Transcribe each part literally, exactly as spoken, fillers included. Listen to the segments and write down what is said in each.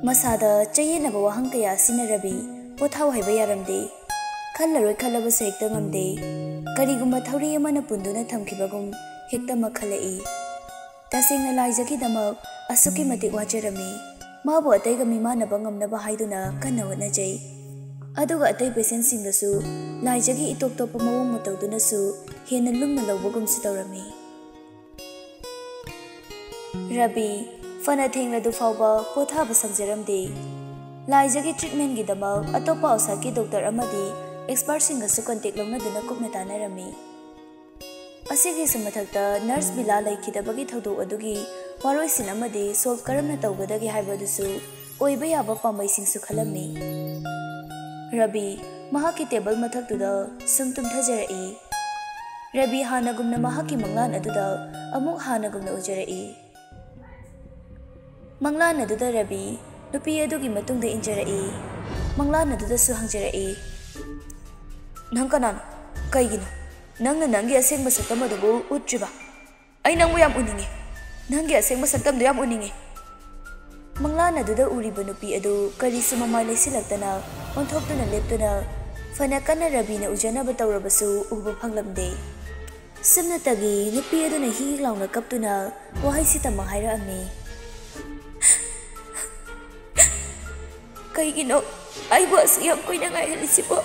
ꯃꯁꯥꯗ ꯆꯌꯦꯠꯅꯕ ꯋꯥꯍꯪ ꯀꯌꯥ ꯑꯁꯤꯅ ꯔꯕꯤ ꯄꯣꯊꯥꯎ ꯍꯥꯏꯕ ꯌꯥꯔꯝꯗꯦ꯫ ꯈꯜꯂꯔꯣꯏ ꯈꯜꯂꯕꯁꯨ ꯍꯦꯛꯇ ꯉꯝꯗꯦ꯫ ꯀꯔꯤꯒꯨꯝꯕ ꯊꯧꯔꯤ ꯑꯃꯅ ꯄꯨꯟꯗꯨꯅ ꯊꯝꯈꯤꯕꯒꯨꯝ ꯍꯦꯛꯇ ꯃꯛꯈꯠꯂꯛꯏ꯫ ꯇꯁꯦꯡꯅ ꯂꯥꯏꯖꯒꯤꯗꯃꯛ ꯑꯁꯨꯛꯀꯤ ꯃꯇꯤꯛ ꯋꯥꯖꯔꯝꯃꯤ꯫ ꯃꯥꯕꯨ ꯑꯇꯩꯒ ꯃꯤꯃꯥꯟꯅꯕ ꯉꯝꯅꯕ ꯍꯥꯏꯗꯨꯅ ꯀꯟꯅ ꯍꯣꯠꯅꯖꯩ꯫ ꯑꯗꯨꯒ ꯑꯇꯩ ꯄꯦꯁꯦꯟꯁꯤꯡꯗꯁꯨ ꯂꯥꯏꯖꯒꯤ ꯏꯇꯣꯞ ꯇꯣꯞꯄ ꯃꯑꯣꯡ ꯃꯇꯧꯗꯨꯅꯁꯨ ꯍꯦꯟꯅ ꯂꯨꯝꯅ ꯂꯧꯕꯒꯨꯝꯁꯨ ꯇꯧꯔꯝꯃꯤ꯫ ꯔꯕꯤ ꯐꯅ ꯊꯦꯡꯂꯗꯨ ꯐꯥꯎꯕ ꯄꯣꯊꯥꯕ ꯁꯪꯖꯔꯝꯗꯦ꯫ ꯂꯥꯏꯖꯒꯤ ꯇ꯭ꯔꯤꯠꯃꯦꯟꯒꯤꯗꯃꯛ ꯑꯇꯣꯞꯄ ꯑꯥꯎꯠꯁꯥꯏꯠꯀꯤ ꯗꯣꯛꯇꯔ ꯑꯃꯗꯤ ꯑꯦꯛꯁꯄꯔꯠꯁꯤꯡꯒꯁꯨ ꯀꯟꯇꯦꯛ ꯂꯧꯅꯗꯨꯅ ꯀꯨꯞꯅ ꯇꯥꯟꯅꯔꯝꯃꯤ꯫ ꯑꯁꯤꯒꯤꯁꯨ ꯃꯊꯛꯇ ꯅꯔꯁ ꯕꯤꯂꯥ ꯂꯩꯈꯤꯗꯕꯒꯤ ꯊꯧꯗꯣꯛ ꯑꯗꯨꯒꯤ ꯋꯥꯔꯣꯏꯁꯤꯟ ꯑꯃꯗꯤ ꯁꯣꯜꯕ ꯀꯔꯝꯅ ꯇꯧꯒꯗꯒꯦ ꯍꯥꯏꯕꯗꯨꯁꯨ ꯑꯣꯏꯕ ꯌꯥꯕ ꯄꯥꯝꯕꯩꯁꯤꯡꯁꯨ ꯈꯜꯂꯝꯃꯤ꯫ ꯔꯕꯤ ꯃꯍꯥꯛꯀꯤ ꯇꯦꯕꯜ ꯃꯊꯛꯇꯨꯗ ꯁꯨꯝ ꯇꯨꯝꯊꯖꯔꯛꯏ꯫ ꯔꯕꯤ ꯍꯥꯟꯅꯒꯨꯝꯅ ꯃꯍꯥꯛꯀꯤ ꯃꯪꯂꯥꯟ ꯑꯗꯨꯗ ꯑꯃꯨꯛ ꯍꯥꯟꯅꯒꯨꯝꯅ ꯎꯖꯔꯛꯏ꯫ ꯃꯪꯂꯥꯟ ꯑꯗꯨꯗ ꯔꯕꯤ ꯅꯨꯄꯤ ꯑꯗꯨꯒꯤ ꯃꯇꯨꯡꯗ ꯏꯟꯖꯔꯛꯏ꯫ ꯃꯪꯂꯥꯟ ꯑꯗꯨꯗꯁꯨ ꯍꯪꯖꯔꯛꯏ, "ꯅꯪ ꯀꯅꯥꯅꯣ? ꯀꯩꯒꯤꯅꯣ ꯅꯪꯅ ꯅꯪꯒꯤ ꯑꯁꯦꯡꯕ ꯁꯛꯇꯝ ꯑꯗꯨꯕꯨ ꯎꯠꯇ꯭ꯔꯤꯕ? ꯑꯩ ꯅꯪꯕꯨ ꯌꯥꯝ ꯎꯅꯤꯡꯉꯤ꯫ ꯅꯪꯒꯤ ꯑꯁꯦꯡꯕ ꯁꯛꯇꯝꯗꯨ ꯌꯥꯝ ꯎꯅꯤꯡꯉꯤ꯫" ꯃꯪꯂꯥꯟ ꯑꯗꯨꯗ ꯎꯔꯤꯕ ꯅꯨꯄꯤ ꯑꯗꯨ ꯀꯔꯤꯁꯨ ꯃꯃꯥꯏ ꯂꯩꯁꯤꯜꯂꯛꯇꯅ ꯑꯣꯟꯊꯣꯛꯇꯨꯅ ꯂꯦꯞꯇꯨꯅ ꯐꯅ ꯀꯟꯅ ꯔꯕꯤꯅ ꯎꯖꯅꯕ ꯇꯧꯔꯕꯁꯨ ꯎꯕ ꯐꯪꯂꯝꯗꯦ꯫ ꯁꯨꯞꯅꯇꯒꯤ ꯅꯨꯄꯤ ꯑꯗꯨꯅ ꯍꯤꯛ ꯍꯤꯛ ꯂꯥꯎꯅ ꯀꯞꯇꯨꯅ ꯋꯥꯍꯩꯁꯤ ꯇꯝꯃ ꯍꯥꯏꯔꯛꯑꯝꯃꯤ꯫ "ꯀꯩꯒꯤꯅꯣ ꯑꯩꯕꯨ ꯑꯁꯨꯛ ꯌꯥꯝ ꯀꯨꯏꯅ ꯉꯥꯏꯍꯜꯂꯤꯁꯤꯕꯣ?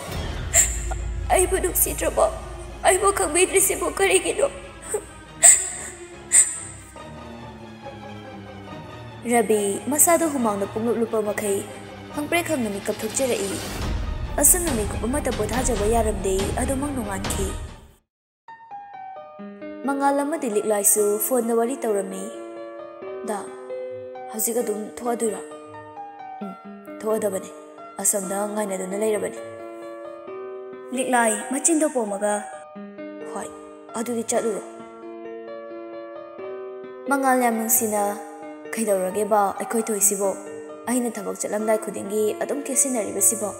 ꯑꯩꯕꯨ ꯅꯨꯡꯁꯤꯗ꯭ꯔꯕꯣ? ꯑꯩꯕꯨ ꯈꯪꯕꯤꯗ꯭ꯔꯤꯁꯤꯕꯣ ꯀꯔꯤꯒꯤꯅꯣ?" ꯔꯕꯤ ꯃꯁꯥꯗ ꯍꯨꯃꯥꯡꯅ ꯄꯨꯡꯂꯨꯞ ꯂꯨꯞꯄ ꯃꯈꯩ ꯍꯪꯄ꯭ꯔꯦꯛ ꯍꯪꯅ ꯃꯤꯀꯞ ꯊꯣꯛꯆꯔꯛꯏ꯫ ꯑꯁꯨꯝꯅ ꯃꯤꯀꯨꯞ ꯑꯃꯠꯇ ꯄꯣꯊꯥꯖꯕ ꯌꯥꯔꯝꯗꯦ, ꯑꯗꯨꯃꯛ ꯅꯣꯡꯉꯥꯟꯈꯤ꯫ ꯃꯉꯥꯜ ꯑꯃꯗꯤ ꯂꯤꯛꯂꯥꯏꯁꯨ ꯐꯣꯟꯗ ꯋꯥꯔꯤ ꯇꯧꯔꯝꯃꯤ꯫ "ꯗꯥ, ꯍꯧꯖꯤꯛ ꯑꯗꯨꯝ ꯊꯣꯛꯑꯗꯣꯏꯔꯣ?" "ꯎꯝ, ꯊꯣꯛꯑꯗꯕꯅꯤ꯫ ꯑꯁꯣꯝꯗ ꯉꯥꯏꯅꯗꯨꯅ ꯂꯩꯔꯕꯅꯤ꯫" ꯂꯤꯛꯂꯥꯏ ꯃꯆꯤꯟꯗꯣ ꯄꯣꯝꯃꯒ, "ꯍꯣꯏ, ꯑꯗꯨꯗꯤ ꯆꯠꯂꯨꯔꯣ꯫" ꯃꯉꯥꯜ ꯌꯥꯝ ꯅꯨꯡꯁꯤꯅ, "ꯀꯩꯗꯧꯔꯒꯦꯕ ꯑꯩꯈꯣꯏ ꯊꯣꯏꯁꯤꯕꯣ? ꯑꯩꯅ ꯊꯕꯛ ꯆꯠꯂꯝꯗꯥꯏ ꯈꯨꯗꯤꯡꯒꯤ ꯑꯗꯨꯝ ꯀꯦꯁꯤꯟꯅꯔꯤꯕꯁꯤꯕꯣ?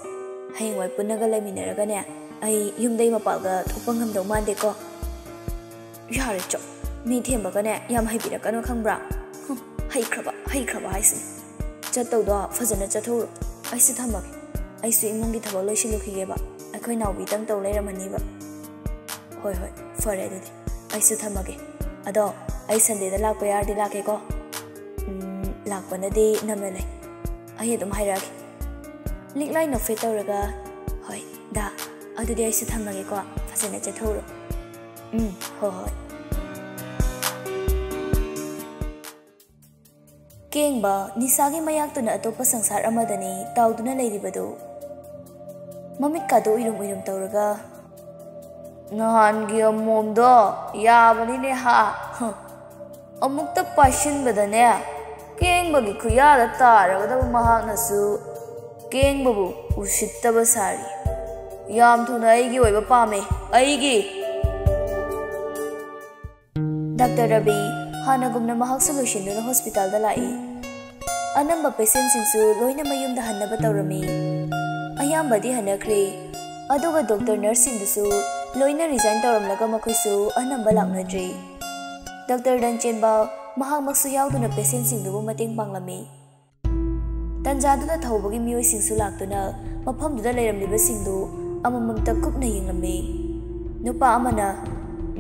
ꯍꯌꯦꯡꯋꯥꯏ ꯄꯨꯟꯅꯒ ꯂꯩꯃꯤꯟꯅꯔꯒꯅꯦ, ꯑꯩ ꯌꯨꯝꯗꯩ ꯃꯄꯥꯜꯒ ꯊꯣꯛꯄ ꯉꯝꯗꯧ ꯃꯥꯟꯗꯦꯀꯣ꯫" "ꯌꯥꯔꯦ ꯆꯣ, ꯃꯤ ꯊꯦꯝꯕꯒꯅꯦ ꯌꯥꯝ ꯍꯩꯕꯤꯔꯛꯀꯅꯣ ꯈꯪꯕ꯭ꯔꯥ? ꯍꯨꯝ, ꯍꯩꯈ꯭ꯔꯕ, ꯍꯩꯈ꯭ꯔꯕ ꯍꯥꯏꯁꯤꯅꯦ꯫" ꯆꯠꯇꯧꯗꯣ ꯐꯖꯅ ꯆꯠꯊꯣꯛꯎꯔꯣ꯫ ꯑꯩꯁꯨ ꯊꯝꯃꯒꯦ꯫ ꯑꯩꯁꯨ ꯏꯃꯨꯡꯒꯤ ꯊꯕꯛ ꯂꯣꯏꯁꯤꯜꯂꯨꯈꯤꯒꯦꯕ꯫ ꯑꯩꯈꯣꯏ ꯅꯥꯎꯕꯤꯇꯪ ꯇꯧ ꯂꯩꯔꯝꯃꯅꯤꯕ꯫ ꯍꯣꯏ, ꯍꯣꯏ, ꯐꯔꯦ ꯑꯗꯨꯗꯤ꯫ ꯑꯩꯁꯨ ꯊꯝꯃꯒꯦ꯫ ꯑꯗꯣ ꯑꯩ ꯁꯟꯗꯦꯗ ꯂꯥꯛꯄ ꯌꯥꯔꯗꯤ ꯂꯥꯛꯀꯦꯀꯣ꯫ ꯎꯝ, ꯂꯥꯛꯄꯅꯗꯤ ꯅꯝꯅ ꯂꯩ꯫ ꯑꯩ ꯑꯗꯨꯝ ꯍꯥꯏꯔꯛꯑꯒꯦ꯫ ꯂꯤꯛꯂꯥꯏ ꯅꯣꯛꯐꯦꯠ ꯇꯧꯔꯒ, "ꯍꯣꯏ, ꯗꯥ, ꯑꯗꯨꯗꯤ ꯑꯩꯁꯨ ꯊꯝꯃꯒꯦꯀꯣ꯫ ꯐꯖꯅ ꯆꯠꯊꯣꯛꯎꯔꯣ꯫" "ꯎꯝ, ꯍꯣꯏ, ꯍꯣꯏ꯫" ꯀꯦꯡꯕ, ꯅꯤꯁꯥꯒꯤ ꯃꯌꯥꯛꯇꯨꯅ ꯑꯇꯣꯞꯄ ꯁꯪꯁꯥꯔ ꯑꯃꯗꯅꯤ ꯇꯥꯎꯗꯨꯅ ꯂꯩꯔꯤꯕꯗꯨ꯫ ꯃꯃꯤꯠꯀꯥꯗꯨ ꯎꯏꯔꯨꯝ ꯎꯏꯔꯨꯝ ꯇꯧꯔꯒ, "ꯅꯍꯥꯟꯒꯤ ꯑꯃꯣꯝꯗꯣ ꯌꯥꯕꯅꯤꯅꯦ ꯍꯥ? ꯍ, ꯑꯃꯨꯛꯇ ꯄꯥꯏꯁꯤꯟꯕꯗꯅꯦ, ꯀꯦꯡꯕꯒꯤ ꯈꯨꯌꯥꯗ ꯇꯥꯔꯒꯗꯕ ꯃꯍꯥꯛꯅꯁꯨ ꯀꯦꯡꯕꯕꯨ ꯎꯁꯤꯠꯇꯕ ꯁꯥꯔꯤ꯫ ꯌꯥꯝ ꯊꯨꯅ ꯑꯩꯒꯤ ꯑꯣꯏꯕ ꯄꯥꯝꯃꯦ, ꯑꯩꯒꯤ!" ꯗꯥꯛꯇꯔ ꯔꯕꯤ ꯍꯥꯟꯅꯒꯨꯝꯅ ꯃꯍꯥꯛꯁꯨ ꯂꯣꯏꯁꯤꯟꯗꯨꯅ ꯍꯣꯁꯄꯤꯇꯥꯜꯗ ꯂꯥꯛꯏ꯫ ꯑꯅꯝꯕ ꯄꯦꯁꯦꯟꯁꯤꯡꯁꯨ ꯂꯣꯏꯅ ꯃꯌꯨꯝꯗ ꯍꯟꯅꯕ ꯇꯧꯔꯝꯃꯤ꯫ ꯑꯌꯥꯝꯕꯗꯤ ꯍꯟꯅꯈ꯭ꯔꯦ꯫ ꯑꯗꯨꯒ ꯗꯣꯛꯇꯔ ꯅꯔꯁꯁꯤꯡꯗꯨꯁꯨ ꯂꯣꯏꯅ ꯔꯤꯖꯥꯏꯟ ꯇꯧꯔꯝꯂꯒ ꯃꯈꯣꯏꯁꯨ ꯑꯅꯝꯕ ꯂꯥꯛꯅꯗ꯭ꯔꯤ꯫ ꯗꯥꯛꯇꯔ ꯂꯟꯆꯦꯟꯕ ꯃꯍꯥꯛꯃꯛꯁꯨ ꯌꯥꯎꯗꯨꯅ ꯄꯦꯁꯦꯟꯁꯤꯡꯗꯨꯕꯨ ꯃꯇꯦꯡ ꯄꯥꯡꯂꯝꯃꯤ꯫ ꯇꯟꯖꯥꯗꯨꯗ ꯊꯧꯕꯒꯤ ꯃꯤꯑꯣꯏꯁꯤꯡꯁꯨ ꯂꯥꯛꯇꯨꯅ ꯃꯐꯝꯗꯨꯗ ꯂꯩꯔꯝꯂꯤꯕꯁꯤꯡꯗꯨ ꯑꯃꯃꯝꯇ ꯀꯨꯞꯅ ꯌꯦꯡꯂꯝꯃꯤ꯫ ꯅꯨꯄꯥ ꯑꯃꯅ,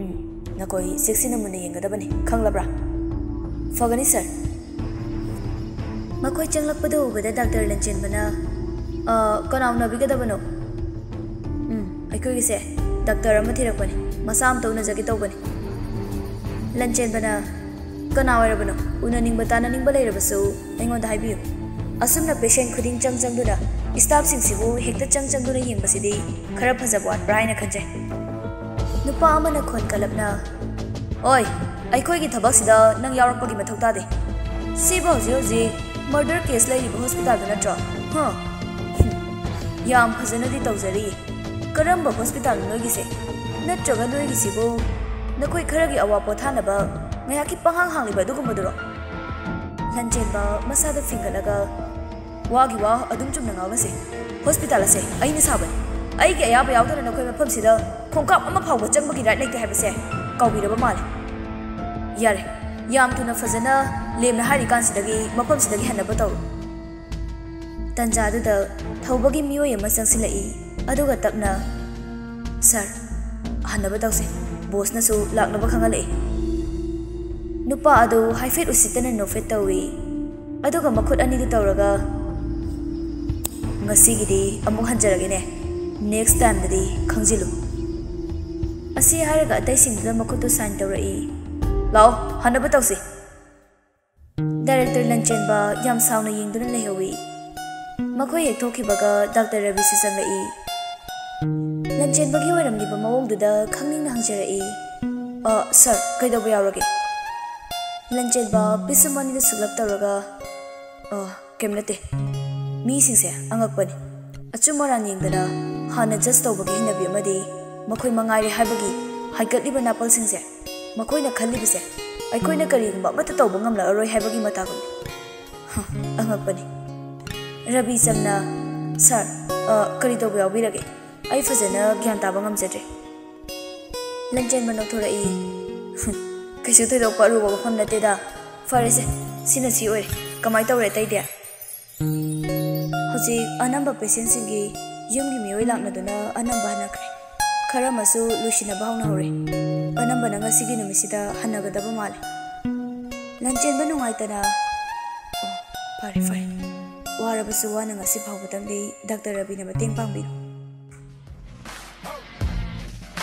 "ꯎꯝ, ꯅꯈꯣꯏ ꯆꯦꯛꯁꯤꯟꯅ ꯃꯨꯟꯅ ꯌꯦꯡꯒꯗꯕꯅꯤ, ꯈꯪꯂꯕ꯭ꯔꯥ?" "ꯐꯒꯅꯤ, ꯁꯔ꯫" ꯃꯈꯣꯏ ꯆꯪꯂꯛꯄꯗꯨ ꯎꯕꯗ ꯗꯥꯛꯇꯔ ꯂꯟꯆꯦꯟꯕꯅ, "ꯑ, ꯀꯅꯥ ꯎꯅꯕꯤꯒꯗꯕꯅꯣ?" "ꯎꯝ, ꯑꯩꯈꯣꯏꯒꯤꯁꯦ ꯗꯥꯛꯇꯔ ꯑꯃ ꯊꯤꯔꯛꯄꯅꯤ, ꯃꯁꯥ ꯑꯝꯇ ꯎꯅꯖꯒꯦ ꯇꯧꯕꯅꯤ꯫" ꯂꯟꯆꯦꯟꯕꯅ, "ꯀꯅꯥ ꯑꯣꯏꯔꯕꯅꯣ? ꯎꯅꯅꯤꯡꯕ ꯇꯥꯅꯅꯤꯡꯕ ꯂꯩꯔꯕꯁꯨ ꯑꯩꯉꯣꯟꯗ ꯍꯥꯏꯕꯤꯌꯨ꯫ ꯑꯁꯨꯝꯅ ꯄꯦꯁꯦꯟ ꯈꯨꯗꯤꯡ ꯆꯪ ꯆꯪꯗꯨꯅ, ꯁ꯭ꯇꯥꯐꯁꯤꯡꯁꯤꯕꯨ ꯍꯦꯛꯇ ꯆꯪ ꯆꯪꯗꯨꯅ ꯌꯦꯡꯕꯁꯤꯗꯤ ꯈꯔ ꯐꯖꯕ ꯋꯥꯠꯄ꯭ꯔꯥ ꯍꯥꯏꯅ ꯈꯟꯖꯩ꯫" ꯅꯨꯄꯥ ꯑꯃꯅ ꯈꯣꯟ ꯀꯜꯂꯞꯅ, "ꯑꯣꯏ, ꯑꯩꯈꯣꯏꯒꯤ ꯊꯕꯛꯁꯤꯗ ꯅꯪ ꯌꯥꯎꯔꯛꯄꯒꯤ ꯃꯊꯧ ꯇꯥꯗꯦ꯫ ꯁꯤꯕꯨ ꯍꯧꯖꯤꯛ ꯍꯧꯖꯤꯛ ꯃꯔꯗꯔ ꯀꯦꯁ ꯂꯩꯔꯤꯕ ꯍꯣꯁꯄꯤꯇꯥꯜꯗꯨ ꯅꯠꯇ꯭ꯔꯣ? ꯍ? ꯍꯨꯝ, ꯌꯥꯝ ꯐꯖꯅꯗꯤ ꯇꯧꯖꯔꯤ꯫ ꯀꯔꯝꯕ ꯍꯣꯁꯄꯤꯇꯥꯜꯅꯣ ꯅꯣꯏꯒꯤꯁꯦ? ꯅꯠꯇ꯭ꯔꯒ ꯅꯣꯏꯒꯤꯁꯤꯕꯨ ꯅꯈꯣꯏ ꯈꯔꯒꯤ ꯑꯋꯥ ꯄꯣꯊꯥꯅꯕ ꯉꯥꯏꯍꯥꯛꯀꯤ ꯄꯪꯍꯥꯡ ꯍꯥꯡꯂꯤꯕ ꯑꯗꯨꯒꯨꯝꯕꯗꯨꯔꯣ?" ꯂꯟꯆꯦꯟꯕ ꯃꯁꯥꯗ ꯐꯤꯡꯒꯠꯂꯒ, "ꯋꯥꯒꯤ ꯋꯥ ꯑꯗꯨꯝ ꯆꯨꯝꯅ ꯉꯥꯡꯅꯁꯦ꯫ ꯍꯣꯁꯄꯤꯇꯥꯜ ꯑꯁꯦ ꯑꯩꯅ ꯁꯥꯕꯅꯤ꯫ ꯑꯩꯒꯤ ꯑꯌꯥꯕ ꯌꯥꯎꯗꯅ ꯅꯈꯣꯏ ꯃꯐꯝꯁꯤꯗ ꯈꯣꯡꯀꯥꯞ ꯑꯃ ꯐꯥꯎꯕ ꯆꯪꯕꯒꯤ ꯔꯥꯏꯠ ꯂꯩꯇꯦ ꯍꯥꯏꯕꯁꯦ ꯀꯥꯎꯕꯤꯔꯕ ꯃꯥꯜꯂꯦ꯫ ꯌꯥꯔꯦ, ꯌꯥꯝ ꯊꯨꯅ ꯐꯖꯅ ꯂꯦꯝꯅ ꯍꯥꯏꯔꯤꯀꯥꯟꯁꯤꯗꯒꯤ ꯃꯐꯝꯁꯤꯗꯒꯤ ꯍꯟꯅꯕ ꯇꯧꯔꯣ꯫ ꯇꯟꯖꯥꯗꯨꯗ ꯊꯧꯕꯒꯤ ꯃꯤꯑꯣꯏ ꯑꯃ ꯆꯪꯁꯤꯜꯂꯛꯏ꯫ ꯑꯗꯨꯒ ꯇꯞꯅ, "ꯁꯥꯔ, ꯍꯟꯅꯕ ꯇꯧꯁꯦ, ꯕꯣꯁꯅꯁꯨ ꯂꯥꯛꯅꯕ ꯈꯪꯍꯜꯂꯛꯏ꯫" ꯅꯨꯄꯥ ꯑꯗꯨ ꯍꯥꯏꯐꯦꯠ ꯎꯁꯤꯠꯇꯅ ꯅꯣꯛꯐꯦꯠ ꯇꯧꯏ꯫ ꯑꯗꯨꯒ ꯃꯈꯨꯠ ꯑꯅꯤꯗꯨ ꯇꯧꯔꯒ, "ꯉꯁꯤꯒꯤꯗꯤ ꯑꯃꯨꯛ ꯍꯟꯖꯔꯒꯦꯅꯦ, ꯅꯦꯛꯁ ꯇꯥꯏꯝꯗꯗꯤ ꯈꯪꯖꯤꯜꯂꯨ꯫" ꯑꯁꯤ ꯍꯥꯏꯔꯒ ꯑꯇꯩꯁꯤꯡꯗꯨꯗ ꯃꯈꯨꯠꯇꯨ ꯁꯥꯏꯟ ꯇꯧꯔꯛꯏ꯫ "ꯂꯥꯛꯑꯣ, ꯍꯟꯅꯕ ꯇꯧꯁꯤ꯫" ꯗꯥꯏꯔꯦꯛꯇꯔ ꯂꯟꯆꯦꯟꯕ ꯌꯥꯝ ꯁꯥꯎꯅ ꯌꯦꯡꯗꯨꯅ ꯂꯩꯍꯧꯏ꯫ ꯃꯈꯣꯏ ꯍꯦꯛ ꯊꯣꯛꯈꯤꯕꯒ ꯗꯥꯛꯇꯔ ꯔꯕꯤꯁꯨ ꯆꯪꯂꯛꯏ꯫ ꯂꯟꯆꯦꯟꯕꯒꯤ ꯑꯣꯏꯔꯝꯂꯤꯕ ꯃꯑꯣꯡꯗꯨꯗ ꯈꯪꯅꯤꯡꯅ ꯍꯪꯖꯔꯛꯏ, "ꯑ, ꯁꯥꯔ, ꯀꯩꯗꯧꯕ ꯌꯥꯎꯔꯒꯦ?" ꯂꯟꯆꯦꯟꯕ ꯄꯤꯁꯨꯝ ꯑꯅꯤꯗꯨ ꯁꯨꯛꯂꯞ ꯇꯧꯔꯒ, "ꯑ, ꯀꯩꯝ ꯅꯠꯇꯦ꯫ ꯃꯤꯁꯤꯡꯁꯦ ꯑꯉꯛꯄꯅꯤ꯫ ꯑꯆꯨꯝ ꯑꯔꯥꯟ ꯌꯦꯡꯗꯅ ꯍꯥꯟꯅ ꯖꯁ ꯇꯧꯕꯒꯤ ꯍꯩꯅꯕꯤ ꯑꯃꯗꯤ ꯃꯈꯣꯏ ꯃꯉꯥꯏꯔꯦ ꯍꯥꯏꯕꯒꯤ ꯍꯥꯏꯒꯠꯂꯤꯕ ꯅꯥꯄꯜꯁꯤꯡꯁꯦ, ꯃꯈꯣꯏꯅ ꯈꯜꯂꯤꯕꯁꯦ ꯑꯩꯈꯣꯏꯅ ꯀꯔꯤꯒꯨꯝꯕ ꯑꯃꯠꯇ ꯇꯧꯕ ꯉꯝꯂꯛꯑꯔꯣꯏ ꯍꯥꯏꯕꯒꯤ ꯃꯇꯥꯒꯨꯝꯅꯤ꯫ ꯍ, ꯑꯉꯛꯄꯅꯤ꯫" ꯔꯕꯤ ꯆꯝꯅ, "ꯁꯥꯔ, ꯑ, ꯀꯔꯤ ꯇꯧꯕ ꯌꯥꯎꯕꯤꯔꯒꯦ? ꯑꯩ ꯐꯖꯅ ꯒ꯭ꯌꯥꯟ ꯇꯥꯕ ꯉꯝꯖꯗ꯭ꯔꯦ꯫" ꯂꯟꯆꯦꯟꯕ ꯅꯣꯛꯊꯣꯔꯛꯏ꯫ "ꯀꯩꯁꯨ ꯊꯣꯏꯗꯣꯛꯄ ꯑꯔꯨꯕ ꯋꯥꯐꯝ ꯅꯠꯇꯦꯗ꯫ ꯐꯔꯦꯁꯦ, ꯁꯤꯅ ꯁꯤ ꯑꯣꯏꯔꯦ꯫ ꯀꯃꯥꯏ ꯇꯧꯔꯦ ꯑꯇꯩꯗꯤ?" ꯍꯧꯖꯤꯛ ꯑꯅꯝꯕ ꯄꯦꯁꯦꯟꯁꯤꯡꯒꯤ ꯌꯨꯝꯒꯤ ꯃꯤꯑꯣꯏ ꯂꯥꯛꯅꯗꯨꯅ ꯑꯅꯝꯕ ꯍꯟꯅꯈ꯭ꯔꯦ꯫ ꯈꯔ ꯑꯃꯁꯨ ꯂꯣꯏꯁꯤꯟꯅꯕ ꯍꯧꯅꯍꯧꯔꯦ꯫ ꯑꯅꯝꯕꯅ ꯉꯁꯤꯒꯤ ꯅꯨꯃꯤꯠꯁꯤꯗ ꯍꯟꯅꯒꯗꯕ ꯃꯥꯜꯂꯦ꯫ ꯂꯟꯆꯦꯟꯕ ꯅꯨꯡꯉꯥꯏꯇꯅ, "ꯑꯣ, ꯐꯔꯦ, ꯐꯔꯦ꯫ ꯋꯥꯔꯕꯁꯨ ꯋꯥꯅ ꯉꯁꯤ ꯐꯥꯎꯕꯗꯪꯗꯤ ꯗꯥꯛꯇꯔ ꯔꯕꯤꯅ ꯃꯇꯦꯡ ꯄꯥꯡꯕꯤꯔꯣ꯫"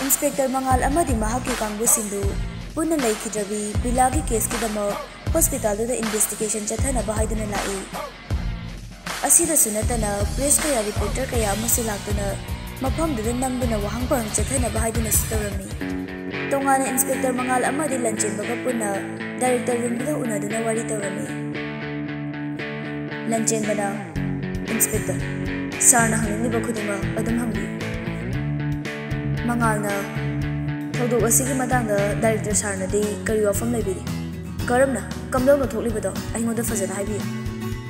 ꯏꯟꯁꯄꯦꯛꯇꯔ ꯃꯉꯥꯜ ꯑꯃꯗꯤ ꯃꯍꯥꯛꯀꯤ ꯀꯥꯡꯕꯨꯁꯤꯡꯗꯨ ꯄꯨꯟꯅ ꯂꯩꯈꯤꯗ꯭ꯔꯕꯤ ꯕꯤꯂꯥꯒꯤ ꯀꯦꯁꯀꯤꯗꯃꯛ ꯍꯣꯁꯄꯤꯇꯥꯜꯗꯨꯗ ꯏꯟꯚꯦꯁꯇꯤꯒꯦꯁꯟ ꯆꯠꯊꯅꯕ ꯍꯥꯏꯗꯨꯅ ꯂꯥꯛꯏ꯫ ꯑꯁꯤꯗꯁꯨ ꯅꯠꯇꯅ ꯄ꯭ꯔꯦꯁ ꯀꯌꯥ, ꯔꯤꯄꯣꯔꯇꯔ ꯀꯌꯥ ꯑꯃꯁꯨ ꯂꯥꯛꯇꯨꯅ ꯃꯐꯝꯗꯨꯗ ꯅꯝꯗꯨꯅ ꯋꯥꯍꯪ ꯄꯥꯎꯍꯪ ꯆꯠꯊꯅꯕ ꯍꯥꯏꯗꯨꯅꯁꯨ ꯇꯧꯔꯝꯃꯤ꯫ ꯇꯣꯉꯥꯟꯅ ꯏꯟꯁꯄꯦꯛꯇꯔ ꯃꯉꯥꯜ ꯑꯃꯗꯤ ꯂꯟꯆꯦꯟꯕꯒ ꯄꯨꯟꯅ ꯗꯥꯏꯔꯦꯛꯇꯔ ꯔꯨꯝꯗꯨꯗ ꯎꯅꯗꯨꯅ ꯋꯥꯔꯤ ꯇꯧꯔꯝꯃꯤ꯫ ꯂꯟꯆꯦꯟꯕꯅ, "ꯏꯟꯁꯄꯦꯛꯇꯔ, ꯁꯥꯔꯅ ꯍꯪꯅꯤꯡꯂꯤꯕ ꯈꯨꯗꯤꯡꯃꯛ ꯑꯗꯨꯝ ꯍꯪꯕꯤꯌꯨ꯫" ꯃꯉꯥꯜꯅ, "ꯊꯧꯗꯣꯛ ꯑꯁꯤꯒꯤ ꯃꯇꯥꯡꯗ ꯗꯥꯏꯔꯦꯛꯇꯔ ꯁꯥꯔꯅꯗꯤ ꯀꯔꯤ ꯋꯥꯐꯝ ꯂꯩꯕꯤꯔꯤ? ꯀꯔꯝꯅ, ꯀꯝꯗꯧꯅ ꯊꯣꯛꯂꯤꯕꯗꯣ ꯑꯩꯉꯣꯟꯗ ꯐꯖꯅ ꯍꯥꯏꯕꯤꯌꯨ꯫"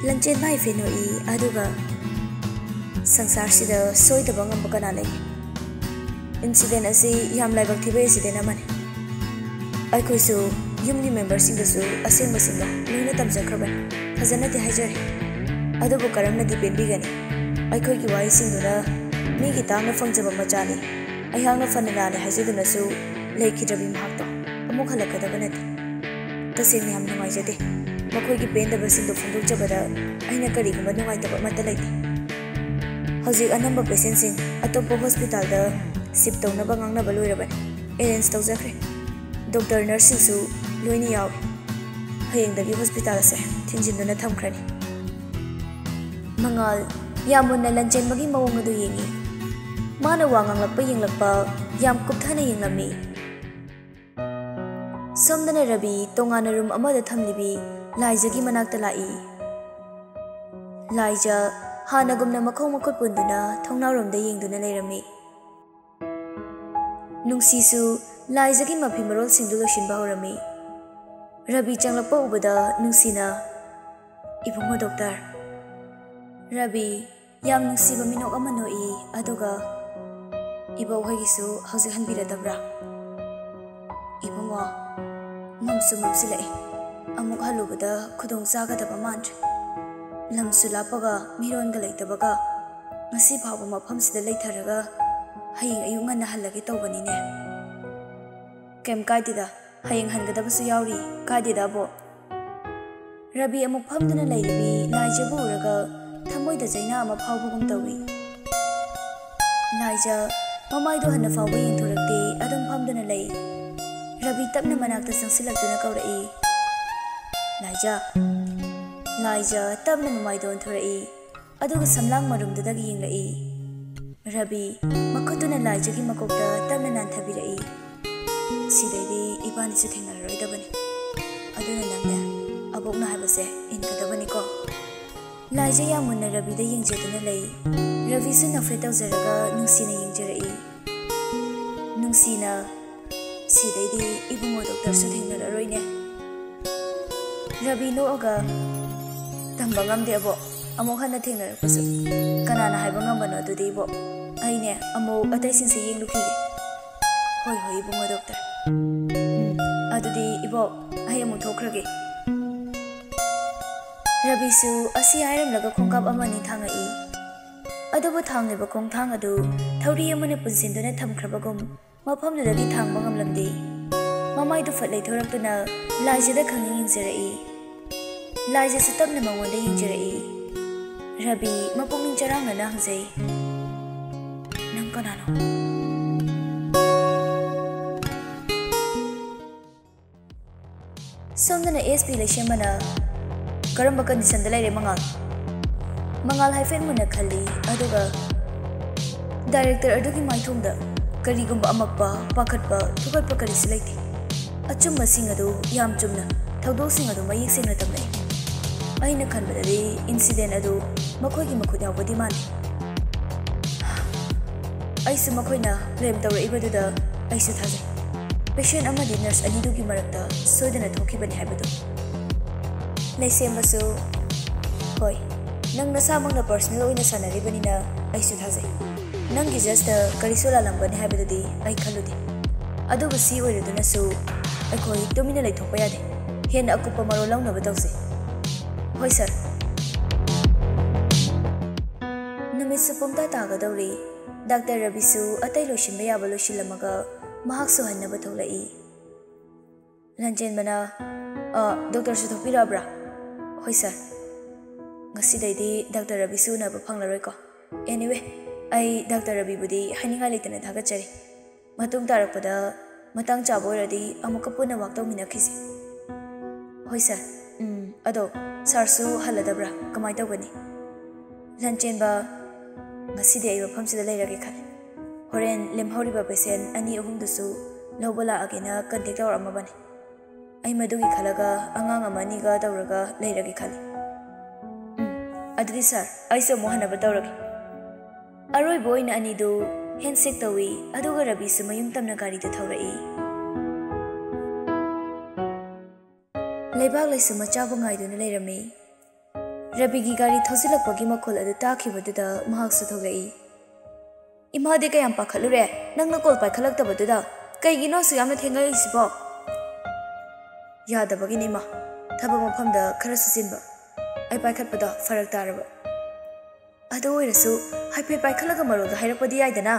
ꯂꯟꯆꯦꯟꯕ ꯍꯥꯏꯐꯦꯠ ꯅꯣꯛꯏ, ꯑꯗꯨꯒ, "ꯁꯪꯁꯥꯔꯁꯤꯗ ꯁꯣꯏꯗꯕ ꯉꯝꯕ ꯀꯅꯥ ꯂꯩꯒꯦ? ꯏꯟꯁꯤꯗꯦꯟ ꯑꯁꯤ ꯌꯥꯝ ꯂꯥꯏꯕꯛ ꯊꯤꯕ ꯏꯟꯁꯤꯗꯦꯟ ꯑꯃꯅꯤ꯫ ꯑꯩꯈꯣꯏꯁꯨ ꯌꯨꯝꯒꯤ ꯃꯦꯝꯕꯔꯁꯤꯡꯗꯁꯨ ꯑꯁꯦꯡꯕꯁꯤꯡꯗꯣ ꯂꯣꯏꯅ ꯇꯝꯖꯈ꯭ꯔꯕꯅꯤ꯫ ꯐꯖꯅꯗꯤ ꯍꯥꯏꯖꯔꯤ꯫" ꯑꯗꯨꯕꯨ ꯀꯔꯝꯅꯗꯤ ꯄꯦꯟꯕꯤꯒꯅꯤ? ꯑꯩꯈꯣꯏꯒꯤ ꯋꯥꯍꯩꯁꯤꯡꯗꯨꯅ ꯃꯤꯒꯤ ꯇꯥꯡꯅ ꯐꯪꯖꯕ ꯃꯆꯥꯅꯤ, ꯑꯩꯍꯥꯛꯅ ꯐꯅ ꯅꯥꯔꯦ ꯍꯥꯏꯖꯗꯨꯅꯁꯨ ꯂꯩꯈꯤꯗ꯭ꯔꯕꯤ ꯃꯍꯥꯛꯇꯣ ꯑꯃꯨꯛ ꯍꯜꯂꯛꯀꯗꯕ ꯅꯠꯇꯦ꯫ ꯇꯁꯦꯡꯅ ꯌꯥꯝ ꯅꯨꯡꯉꯥꯏꯖꯗꯦ꯫ ꯃꯈꯣꯏꯒꯤ ꯄꯦꯟꯗꯕꯁꯤꯡꯗꯨ ꯐꯣꯡꯗꯣꯛꯆꯕꯗ ꯑꯩꯅ ꯀꯔꯤꯒꯨꯝꯕ ꯅꯨꯡꯉꯥꯏꯇꯕ ꯑꯃꯠꯇ ꯂꯩꯇꯦ꯫ ꯍꯧꯖꯤꯛ ꯑꯅꯝꯕ ꯄꯦꯁꯦꯟꯁꯤꯡ ꯑꯇꯣꯞꯄ ꯍꯣꯁꯄꯤꯇꯥꯜꯗ ꯁꯤꯞ ꯇꯧꯅꯕ ꯉꯥꯡꯅꯕ ꯂꯣꯏꯔꯕꯅꯤ꯫ ꯑꯦꯔꯦꯟꯖ ꯇꯧꯖꯈ꯭ꯔꯦ꯫ ꯗꯣꯛꯇꯔ, ꯅꯔꯁꯁꯤꯡꯁꯨ ꯂꯣꯏꯅ ꯌꯥꯎꯏ꯫ ꯍꯌꯦꯡꯗꯒꯤ ꯍꯣꯁꯄꯤꯇꯥꯜ ꯑꯁꯦ ꯊꯤꯡꯖꯤꯟꯗꯨꯅ ꯊꯝꯈ꯭ꯔꯅꯤ꯫ ꯃꯉꯥꯜ ꯌꯥꯝ ꯃꯨꯟꯅ ꯂꯟꯆꯦꯟꯕꯒꯤ ꯃꯑꯣꯡ ꯑꯗꯨ ꯌꯦꯡꯏ꯫ ꯃꯥꯅ ꯋꯥ ꯉꯥꯡꯂꯛꯄ ꯌꯦꯡꯂꯛꯄ ꯌꯥꯝ ꯀꯨꯞꯊꯅ ꯌꯦꯡꯂꯝꯃꯤ꯫ ꯁꯣꯝꯗꯅ ꯔꯕꯤ ꯇꯣꯉꯥꯟꯅ ꯔꯨꯝ ꯑꯃꯗ ꯊꯝꯂꯤꯕꯤ ꯂꯥꯏꯖꯒꯤ ꯃꯅꯥꯛꯇ ꯂꯥꯛꯏ꯫ ꯂꯥꯏꯖ ꯍꯥꯟꯅꯒꯨꯝꯅ ꯃꯈꯣꯡ ꯃꯈꯨꯠ ꯄꯨꯟꯗꯨꯅ ꯊꯣꯡꯅꯥꯎꯔꯣꯝꯗ ꯌꯦꯡꯗꯨꯅ ꯂꯩꯔꯝꯃꯤ꯫ ꯅꯨꯡꯁꯤꯁꯨ ꯂꯥꯏꯖꯒꯤ ꯃꯐꯤ ꯃꯔꯣꯜꯁꯤꯡꯗꯨ ꯂꯣꯏꯁꯤꯟꯕ ꯍꯧꯔꯝꯃꯤ꯫ ꯔꯕꯤ ꯆꯪꯂꯛꯄ ꯎꯕꯗ ꯅꯨꯡꯁꯤꯅ, "ꯏꯕꯨꯡꯉꯣ ꯗꯣꯛꯇꯔ꯫" ꯔꯕꯤ ꯌꯥꯝ ꯅꯨꯡꯁꯤꯕ ꯃꯤꯅꯣꯛ ꯑꯃ ꯅꯣꯛꯏ, ꯑꯗꯨꯒ, "ꯏꯕꯣꯛꯍꯣꯏꯒꯤꯁꯨ ꯍꯧꯖꯤꯛ ꯍꯟꯕꯤꯔꯗꯕ꯭ꯔꯥ?" "ꯏꯕꯨꯡꯉꯣ, ꯃꯝꯁꯨ ꯃꯝꯁꯤꯜꯂꯛꯏ꯫ ꯑꯃꯨꯛ ꯍꯜꯂꯨꯕꯗ ꯈꯨꯗꯣꯡ ꯆꯥꯒꯗꯕ ꯃꯥꯟꯗ꯭ꯔꯦ꯫ ꯂꯝꯁꯨ ꯂꯥꯞꯄꯒ ꯃꯤꯔꯣꯟꯒ ꯂꯩꯇꯕꯒ ꯉꯁꯤ ꯐꯥꯎꯕ ꯃꯐꯝꯁꯤꯗ ꯂꯩꯊꯔꯒ ꯍꯌꯦꯡ ꯑꯌꯨꯛ ꯉꯟꯅ ꯍꯜꯂꯒꯦ ꯇꯧꯕꯅꯤꯅꯦ꯫" "ꯀꯩꯝ ꯀꯥꯏꯗꯦꯗ, ꯍꯌꯦꯡ ꯍꯟꯒꯗꯕꯁꯨ ꯌꯥꯎꯔꯤ, ꯀꯥꯏꯗꯦꯗ ꯑꯕꯣꯛ꯫" ꯔꯕꯤ ꯑꯃꯨꯛ ꯐꯝꯗꯨꯅ ꯂꯩꯔꯤꯕꯤ ꯂꯥꯏꯖꯕꯨ ꯎꯔꯒ ꯊꯃꯣꯏꯗ ꯆꯩꯅꯥ ꯑꯃ ꯐꯥꯎꯕꯒꯨꯝ ꯇꯧꯏ꯫ ꯂꯥꯏꯖ ꯃꯃꯥꯏꯗꯣ ꯍꯟꯅ ꯐꯥꯎꯕ ꯌꯦꯡꯊꯣꯔꯛꯇꯦ, ꯑꯗꯨꯝ ꯐꯝꯗꯨꯅ ꯂꯩ꯫ ꯔꯕꯤ ꯇꯞꯅ ꯃꯅꯥꯛꯇ ꯆꯪꯁꯤꯜꯂꯛꯇꯨꯅ ꯀꯧꯔꯛꯏ, "ꯂꯥꯏꯖ꯫" ꯂꯥꯏꯖ ꯇꯞꯅ ꯃꯃꯥꯏꯗꯣ ꯑꯣꯟꯊꯣꯔꯛꯏ, ꯑꯗꯨꯒ ꯁꯝꯂꯥꯡ ꯃꯔꯨꯝꯗꯨꯗꯒꯤ ꯌꯦꯡꯂꯛꯏ꯫ ꯔꯕꯤ ꯃꯈꯨꯠꯇꯨꯅ ꯂꯥꯏꯖꯒꯤ ꯃꯀꯣꯛꯇ ꯇꯞꯅ ꯅꯥꯟꯊꯕꯤꯔꯛꯏ꯫ "ꯁꯤꯗꯩꯗꯤ ꯏꯕꯥꯅꯤꯁꯨ ꯊꯦꯡꯅꯔꯔꯣꯏꯗꯕꯅꯤ꯫ ꯑꯗꯨꯅ ꯅꯪꯅꯦ, ꯑꯕꯣꯛꯅ ꯍꯥꯏꯕꯁꯦ ꯏꯟꯒꯗꯕꯅꯤꯀꯣ꯫" ꯂꯥꯏꯖ ꯌꯥꯝ ꯃꯨꯟꯅ ꯔꯕꯤꯗ ꯌꯦꯡꯖꯗꯨꯅ ꯂꯩ꯫ ꯔꯕꯤꯁꯨ ꯅꯣꯛꯐꯦꯠ ꯇꯧꯖꯔꯒ ꯅꯨꯡꯁꯤꯅ ꯌꯦꯡꯖꯔꯛꯏ꯫ ꯅꯨꯡꯁꯤꯅ, "ꯁꯤꯗꯩꯗꯤ ꯏꯕꯨꯡꯉꯣ ꯗꯣꯛꯇꯔꯁꯨ ꯊꯦꯡꯅꯔꯔꯣꯏꯅꯦ꯫" ꯔꯕꯤ ꯅꯣꯛꯑꯒ, "ꯇꯝꯕ ꯉꯝꯗꯦ ꯑꯕꯣꯛ, ꯑꯃꯨꯛ ꯍꯟꯅ ꯊꯦꯡꯅꯔꯛꯄꯁꯨ꯫ ꯀꯅꯥꯅ ꯍꯥꯏꯕ ꯉꯝꯕꯅꯣ ꯑꯗꯨꯗꯤ ꯏꯕꯣꯛ? ꯑꯩꯅꯦ ꯑꯃꯨꯛ ꯑꯇꯩꯁꯤꯡꯁꯦ ꯌꯦꯡꯂꯨꯈꯤꯒꯦ꯫" "ꯍꯣꯏ, ꯍꯣꯏ, ꯏꯕꯨꯡꯉꯣ ꯗꯣꯛꯇꯔ꯫ ꯎꯝ, ꯑꯗꯨꯗꯤ ꯏꯕꯣꯛ, ꯑꯩ ꯑꯃꯨꯛ ꯊꯣꯛꯈ꯭ꯔꯒꯦ꯫" ꯔꯕꯤꯁꯨ ꯑꯁꯤ ꯍꯥꯏꯔꯝꯂꯒ ꯈꯣꯡꯀꯥꯞ ꯑꯃ ꯑꯅꯤ ꯊꯥꯡꯉꯛꯏ꯫ ꯑꯗꯨꯕꯨ ꯊꯥꯡꯂꯤꯕ ꯈꯣꯡꯊꯥꯡ ꯑꯗꯨ ꯊꯧꯔꯤ ꯑꯃꯅ ꯄꯨꯟꯁꯤꯟꯗꯨꯅ ꯊꯝꯈ꯭ꯔꯕꯒꯨꯝ ꯃꯐꯝꯗꯨꯗꯒꯤ ꯊꯥꯡꯕ ꯉꯝꯂꯝꯗꯦ꯫ ꯃꯃꯥꯏꯗꯨ ꯐꯠ ꯂꯩꯊꯣꯔꯛꯇꯨꯅ ꯂꯥꯏꯖꯗ ꯈꯪꯌꯦꯡ ꯌꯦꯡꯖꯔꯛꯏ꯫ ꯂꯥꯏꯖꯁꯨ ꯇꯞꯅ ꯃꯉꯣꯟꯗ ꯌꯦꯡꯖꯔꯛꯏ꯫ ꯔꯕꯤ ꯃꯄꯨꯛꯅꯤꯡ ꯆꯔꯥꯡꯅꯅ ꯍꯪꯖꯩ, "ꯅꯪ ꯀꯅꯥꯅꯣ?" ꯁꯣꯝꯗꯅ ꯑꯦꯁ ꯄꯤ ꯂꯩꯁꯦꯝꯕꯅ, "ꯀꯔꯝꯕ ꯀꯟꯗꯤꯁꯟꯗ ꯂꯩꯔꯦ ꯃꯉꯥꯜ?" ꯃꯉꯥꯜ ꯍꯥꯏꯐꯦꯠ ꯃꯨꯟꯅ ꯈꯜꯂꯤ, ꯑꯗꯨꯒ ꯗꯥꯏꯔꯦꯛꯇꯔ ꯑꯗꯨꯒꯤ ꯃꯥꯏꯊꯣꯡꯗ ꯀꯔꯤꯒꯨꯝꯕ ꯑꯃꯛꯄ, ꯄꯥꯈꯠꯄ, ꯊꯨꯀꯠꯄ ꯀꯔꯤꯁꯨ ꯂꯩꯇꯦ꯫ ꯑꯆꯨꯝꯕꯁꯤꯡ ꯑꯗꯨ ꯌꯥꯝ ꯆꯨꯝꯅ, ꯊꯧꯗꯣꯛꯁꯤꯡ ꯑꯗꯨ ꯃꯌꯦꯛ ꯁꯦꯡꯅ ꯇꯝꯂꯛꯏ꯫ ꯑꯩꯅ ꯈꯟꯕꯗꯗꯤ ꯏꯟꯁꯤꯗꯦꯟ ꯑꯗꯨ ꯃꯈꯣꯏꯒꯤ ꯃꯈꯨꯠ ꯌꯥꯎꯕꯗꯤ ꯃꯥꯟꯗꯦ꯫ ꯑꯩꯁꯨ ꯃꯈꯣꯏꯅ ꯕ꯭ꯂꯦꯝ ꯇꯧꯔꯛꯏꯕꯗꯨꯗ ꯑꯩꯁꯨ ꯊꯥꯖꯩ꯫ ꯄꯦꯁꯦꯟ ꯑꯃꯗꯤ ꯅꯔꯁ ꯑꯅꯤꯗꯨꯒꯤ ꯃꯔꯛꯇ ꯁꯣꯏꯗꯅ ꯊꯣꯛꯈꯤꯕꯅꯤ ꯍꯥꯏꯕꯗꯨ꯫ ꯂꯩꯁꯦꯝꯕꯁꯨ, "ꯍꯣꯏ, ꯅꯪ ꯅꯁꯥꯃꯛꯅ ꯄꯔꯁꯅꯦꯜ ꯑꯣꯏꯅ ꯁꯥꯟꯅꯔꯤꯕꯅꯤꯅ ꯑꯩꯁꯨ ꯊꯥꯖꯩ꯫ ꯅꯪꯒꯤ ꯖꯁꯇ ꯀꯔꯤꯁꯨ ꯂꯥꯜꯂꯝꯒꯅꯤ ꯍꯥꯏꯕꯗꯨꯗꯤ ꯑꯩ ꯈꯜꯂꯨꯗꯦ꯫ ꯑꯗꯨꯕꯨ ꯁꯤ ꯑꯣꯏꯔꯗꯨꯅꯁꯨ ꯑꯩꯈꯣꯏ ꯇꯨꯃꯤꯟꯅ ꯂꯩꯊꯣꯛꯄ ꯌꯥꯗꯦ꯫ ꯍꯦꯟꯅ ꯑꯀꯨꯞꯄ ꯃꯔꯣꯜ ꯂꯧꯅꯕ ꯇꯧꯁꯤ꯫" "ꯍꯣꯏ, ꯁꯥꯔ꯫" ꯅꯨꯃꯤꯠꯁꯨ ꯄꯨꯝꯇꯥ ꯇꯥꯒꯗꯧꯔꯤ꯫ ꯗꯥꯛꯇꯔ ꯔꯕꯤꯁꯨ ꯑꯇꯩ ꯂꯣꯏꯁꯤꯟꯕ ꯌꯥꯕ ꯂꯣꯏꯁꯤꯜꯂꯝꯃꯒ ꯃꯍꯥꯛꯁꯨ ꯍꯟꯅꯕ ꯊꯣꯛꯂꯛꯏ꯫ ꯂꯟꯆꯦꯟꯕꯅ, "ꯑ, ꯗꯣꯛꯇꯔꯁꯨ ꯊꯣꯛꯄꯤꯔꯛꯑꯕ꯭ꯔꯥ?" "ꯍꯣꯏ, ꯁꯥꯔ꯫ ꯉꯁꯤꯗꯩꯗꯤ ꯗꯥꯛꯇꯔ ꯔꯕꯤꯁꯨ ꯎꯅꯕ ꯐꯪꯂꯔꯣꯏꯀꯣ꯫ ꯑꯦꯅꯤꯋꯦ, ꯑꯩ ꯗꯥꯛꯇꯔ ꯔꯕꯤꯕꯨꯗꯤ ꯍꯥꯏꯅꯤꯡꯉꯥꯏ ꯂꯩꯇꯅ ꯊꯥꯒꯠꯆꯔꯤ꯫ ꯃꯇꯨꯡ ꯇꯥꯔꯛꯄꯗ ꯃꯇꯥꯡ ꯆꯥꯕ ꯑꯣꯏꯔꯗꯤ ꯑꯃꯨꯛꯀ ꯄꯨꯟꯅ ꯋꯥꯛ ꯇꯧꯃꯤꯟꯅꯈꯤꯁꯤ꯫" "ꯍꯣꯏ, ꯁꯥꯔ꯫ ꯎꯝ, ꯑꯗꯣ ꯁꯥꯔꯁꯨ ꯍꯜꯂꯗꯕ꯭ꯔꯥ? ꯀꯃꯥꯏ ꯇꯧꯒꯅꯤ?" ꯂꯟꯆꯦꯟꯕ, "ꯉꯁꯤꯗꯤ ꯑꯩ ꯃꯐꯝꯁꯤꯗ ꯂꯩꯔꯒꯦ ꯈꯜꯂꯦ꯫ ꯍꯣꯔꯦꯟ ꯂꯦꯝꯍꯧꯔꯤꯕ ꯄꯦꯁꯦꯟ ꯑꯅꯤ ꯑꯍꯨꯝꯗꯨꯁꯨ ꯂꯧꯕ ꯂꯥꯛꯑꯒꯦꯅ ꯀꯟꯇꯦꯛ ꯇꯧꯔꯛꯑꯝꯃꯕꯅꯤ꯫ ꯑꯩ ꯃꯗꯨꯒꯤ ꯈꯜꯂꯒ ꯑꯉꯥꯡ ꯑꯃ ꯑꯅꯤꯒ ꯇꯧꯔꯒ ꯂꯩꯔꯒꯦ ꯈꯜꯂꯤ꯫ ꯎꯝ, ꯑꯗꯨꯗꯤ ꯁꯥꯔ, ꯑꯩꯁꯨ ꯑꯃꯨꯛ ꯍꯟꯅꯕ ꯇꯧꯔꯒꯦ꯫" ꯑꯔꯣꯏꯕ ꯑꯣꯏꯅ ꯑꯅꯤꯗꯨ ꯍꯦꯟꯁꯦꯛ ꯇꯧꯏ, ꯑꯗꯨꯒ ꯔꯕꯤꯁꯨ ꯃꯌꯨꯝ ꯇꯝꯅ ꯒꯥꯔꯤꯗꯨ ꯊꯧꯔꯛꯏ꯫ ꯂꯩꯕꯥꯛ ꯂꯩꯁꯨ ꯃꯆꯥꯕꯨ ꯉꯥꯏꯗꯨꯅ ꯂꯩꯔꯝꯃꯤ꯫ ꯔꯕꯤꯒꯤ ꯒꯥꯔꯤ ꯊꯧꯖꯤꯜꯂꯛꯄꯒꯤ ꯃꯈꯣꯜ ꯑꯗꯨ ꯇꯥꯈꯤꯕꯗꯨꯗ ꯃꯍꯥꯛꯁꯨ ꯊꯣꯛꯂꯛꯏ꯫ "ꯏꯃꯥꯗꯤ ꯀꯌꯥꯝ ꯄꯥꯈꯠꯂꯨꯔꯦ, ꯅꯪꯅ ꯀꯣꯜ ꯄꯥꯏꯈꯠꯂꯛꯇꯕꯗꯨꯗ꯫ ꯀꯩꯒꯤꯅꯣ ꯑꯁꯨꯛ ꯌꯥꯝꯅ ꯊꯦꯡꯉꯛꯏꯁꯤꯕꯣ?" "ꯌꯥꯗꯕꯒꯤꯅꯤ, ꯏꯃꯥ꯫ ꯊꯕꯛ ꯃꯐꯝꯗ ꯈꯔꯁꯨ ꯆꯤꯟꯕ꯫ ꯑꯩ ꯄꯥꯏꯈꯠꯄꯗꯣ ꯐꯔꯛ ꯇꯥꯔꯕ꯫ ꯑꯗꯨ ꯑꯣꯏꯔꯁꯨ ꯍꯥꯏꯐꯦꯠ ꯄꯥꯏꯈꯠꯂꯒ ꯃꯔꯣꯜꯗꯣ ꯍꯥꯏꯔꯛꯄꯗꯤ ꯌꯥꯏꯗꯅ꯫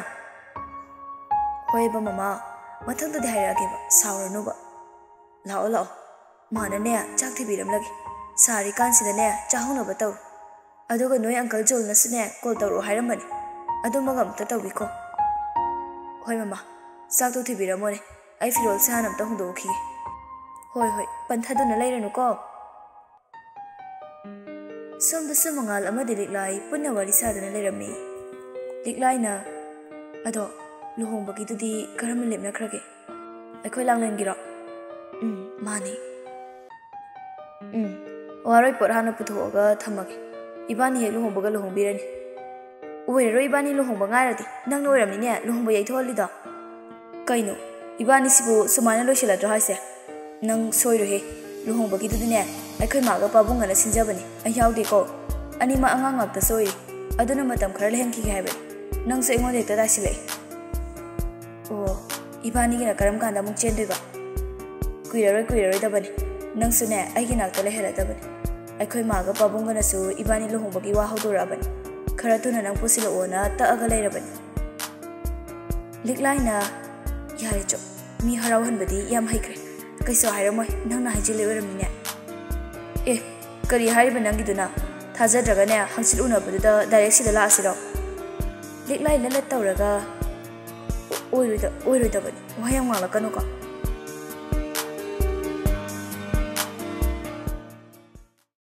ꯍꯣꯏꯕ ꯃꯃꯥ, ꯃꯊꯪꯗꯗꯤ ꯍꯥꯏꯔꯛꯑꯒꯦꯕ, ꯁꯥꯎꯔꯅꯨꯕ꯫ ꯂꯥꯛꯑꯣ ꯂꯥꯛꯑꯣ, ꯃꯥꯅꯅꯦ ꯆꯥꯛ ꯊꯤꯕꯤꯔꯝꯂꯒꯦ꯫ ꯁꯥꯔꯤꯀꯥꯟꯁꯤꯗꯅꯦ ꯆꯥꯍꯧꯅꯕ ꯇꯧꯔꯣ꯫ ꯑꯗꯨꯒ ꯅꯣꯏ ꯑꯪꯀꯜ ꯖꯣꯜꯅꯁꯨꯅꯦ ꯀꯣꯜ ꯇꯧꯔꯛꯑꯣ ꯍꯥꯏꯔꯝꯕꯅꯦ, ꯑꯗꯨꯃꯒ ꯑꯝꯇ ꯇꯧꯕꯤꯈꯣ꯫ ꯍꯣꯏ ꯃꯃꯥ, ꯆꯥꯛꯇꯣ ꯊꯤꯕꯤꯔꯝꯃꯣꯅꯦ, ꯑꯩ ꯐꯤꯔꯣꯜꯁꯦ ꯍꯥꯟꯅ ꯑꯝꯇ ꯍꯣꯡꯗꯣꯛꯎꯈꯤꯒꯦ꯫ ꯍꯣꯏ ꯍꯣꯏ, ꯄꯟꯊꯗꯨꯅ ꯂꯩꯔꯅꯨꯀꯣ꯫ ꯁꯣꯝꯗꯁꯨ ꯃꯉꯥꯜ ꯑꯃꯗꯤ ꯂꯤꯛꯂꯥꯏ ꯄꯨꯟꯅ ꯋꯥꯔꯤ ꯁꯥꯗꯨꯅ ꯂꯩꯔꯝꯃꯤ꯫ ꯂꯤꯛꯂꯥꯏꯅ, "ꯑꯗꯣ ꯂꯨꯍꯣꯡꯕꯒꯤꯗꯨꯗꯤ ꯀꯔꯝꯅ ꯂꯦꯞꯅꯈ꯭ꯔꯒꯦ? ꯑꯩꯈꯣꯏ ꯂꯥꯡꯂꯦꯟꯒꯤꯔꯣ?" "ꯎꯝ, ꯃꯥꯅꯤ꯫" "ꯎꯝ, ꯋꯥꯔꯣꯏ ꯄꯣꯠ ꯍꯥꯟꯅ ꯄꯨꯊꯣꯛꯑꯒ ꯊꯝꯃꯒꯦ꯫ ꯏꯕꯥꯅꯤ ꯍꯦꯛ ꯂꯨꯍꯣꯡꯕꯒ ꯂꯨꯍꯣꯡꯕꯤꯔꯅꯤ꯫" "ꯑꯣꯏꯔꯔꯣꯏ, ꯏꯕꯥꯅꯤ ꯂꯨꯍꯣꯡꯕ ꯉꯥꯏꯔꯗꯤ ꯅꯪꯅ ꯑꯣꯏꯔꯝꯅꯤꯅꯦ ꯂꯨꯍꯣꯡꯕ ꯌꯩꯊꯣꯛꯍꯜꯂꯤꯗꯣ꯫" "ꯀꯩꯅꯣ, ꯏꯕꯥꯅꯤꯁꯤꯕꯨ ꯁꯨꯃꯥꯏꯅ ꯂꯣꯏꯁꯤꯜꯂꯗ꯭ꯔꯣ ꯍꯥꯏꯁꯦ? ꯅꯪ ꯁꯣꯏꯔꯣꯏꯍꯦ, ꯂꯨꯍꯣꯡꯕꯒꯤꯗꯨꯗꯤꯅꯦ ꯑꯩꯈꯣꯏ ꯃꯥꯒ ꯄꯥꯕꯨꯡꯒꯅ ꯁꯤꯟꯖꯕꯅꯤ, ꯑꯩ ꯌꯥꯎꯗꯦꯀꯣ꯫ ꯑꯅꯤꯃꯛ ꯑꯉꯥꯡ ꯉꯥꯛꯇꯁꯨ ꯑꯣꯏꯔꯤ, ꯑꯗꯨꯅ ꯃꯇꯝ ꯈꯔ ꯂꯩꯍꯟꯈꯤꯒꯦ ꯍꯥꯏꯕꯅꯤ꯫ ꯅꯪꯁꯨ ꯑꯩꯉꯣꯟꯗ ꯍꯦꯛꯇ ꯇꯥꯏꯁꯤꯜꯂꯛꯏ꯫" "ꯑꯣ, ꯏꯕꯥꯅꯤꯒꯤꯅ ꯀꯔꯝ ꯀꯥꯟꯗ ꯑꯃꯨꯛ ꯆꯦꯟꯗꯣꯏꯕ? ꯀꯨꯏꯔꯔꯣꯏ, ꯀꯨꯏꯔꯔꯣꯏꯗꯕꯅꯤ꯫ ꯅꯪꯁꯨꯅꯦ ꯑꯩꯒꯤ ꯅꯥꯛꯇ ꯂꯩꯍꯜꯂꯗꯕꯅꯤ꯫ ꯑꯩꯈꯣꯏ ꯃꯥꯒ ꯄꯥꯕꯨꯡꯒꯅꯁꯨ ꯏꯕꯥꯅꯤ ꯂꯨꯍꯣꯡꯕꯒꯤ ꯋꯥ ꯍꯧꯗꯣꯔꯛꯑꯕꯅꯤ꯫ ꯈꯔ ꯊꯨꯅ ꯅꯪ ꯄꯨꯁꯤꯜꯂꯛꯑꯣꯅ ꯇꯛꯑꯒ ꯂꯩꯔꯕꯅꯤ꯫" ꯂꯤꯛꯂꯥꯏꯅ, "ꯌꯥꯔꯦ ꯆꯣ, ꯃꯤ ꯍꯔꯥꯎꯍꯟꯕꯗꯤ ꯌꯥꯝ ꯍꯩꯈ꯭ꯔꯦ꯫ ꯀꯩꯁꯨ ꯍꯥꯏꯔꯝꯃꯣꯏ, ꯅꯪꯅ ꯍꯥꯏꯖꯤꯜꯂꯤ ꯑꯣꯏꯔꯝꯅꯤꯅꯦ꯫" "ꯑꯦ, ꯀꯔꯤ ꯍꯥꯏꯔꯤꯕ ꯅꯪꯒꯤꯗꯨꯅ? ꯊꯥꯖꯗ꯭ꯔꯒꯅꯦ ꯍꯪꯆꯤꯠ ꯎꯅꯕꯗꯨꯗ ꯗꯥꯏꯔꯦꯛ ꯁꯤꯗ ꯂꯥꯛꯑꯁꯤꯔꯣ?" ꯂꯤꯛꯂꯥꯏ ꯂꯠ ꯂꯠ ꯇꯧꯔꯒ, "ꯑꯣꯏꯔꯣꯏꯗ-, ꯑꯣꯏꯔꯣꯏꯗꯕꯅꯤ, ꯋꯥ ꯌꯥꯝ ꯉꯥꯡꯂꯛꯀꯅꯨꯀꯣ꯫